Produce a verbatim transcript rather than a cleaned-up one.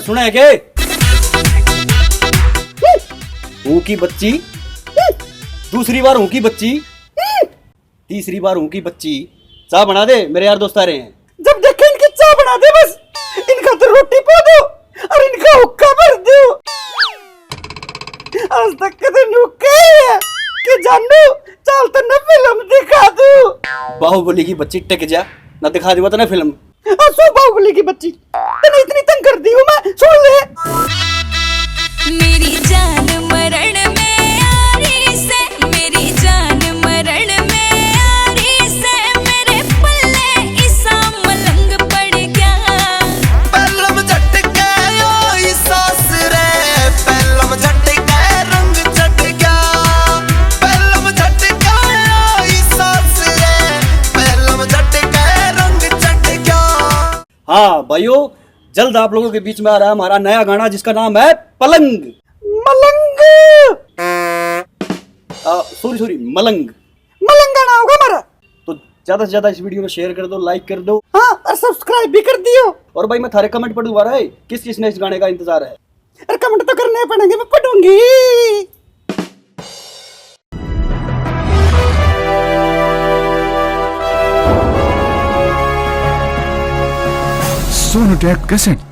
सुना है के? हूँ की बच्ची, दूसरी बार हूँ की बच्ची, तीसरी बार हूँ की बच्ची। चाय बना दे, मेरे यार दोस्त आ रहे हैं। जब देखे इनकी चाय बना दे बस, इनका तो रोटी पो दो और इनका हुक्का भर दो। आज तक कदे न्यू कही है कि जानू, चल तन्ने फिल्म दिखा दूं। बाहुबली की बच्ची, टिक जा, ना दिखा दूंगा तन्ने फिल्म। असो बाहुबली की बच्ची, तन्ने इतनी तंग कर दी हूँ मैं, सुन ले। मेरी जान मरण में आ रही से, मेरी जान मरण में आ रही से, मेरे पल्ले इसा मलंग पड़ गया। पहलम झटके आई सास रे, पहलम झटके रंग चढ़ गया। पहलम झटके आई सास रे, पहलम झटके रंग चढ़ गया। हाँ भाइयों, जल्द आप लोगों के बीच में आ रहा है हमारा नया गाना, जिसका नाम है पलंग। मलंग। सॉरी सॉरी, मलंग। मलंग गाना होगा हमारा। तो ज्यादा से ज्यादा इस वीडियो को शेयर कर दो, लाइक कर दो। हाँ, और सब्सक्राइब भी कर दियो। और भाई, मैं थारे कमेंट पढ़ूंगा रे, किस किस ने इस गाने का इंतजार है? अरे कमेंट तो करने पड़ेंगे, मैं पढ़ूंगी। Sonotech Cassette।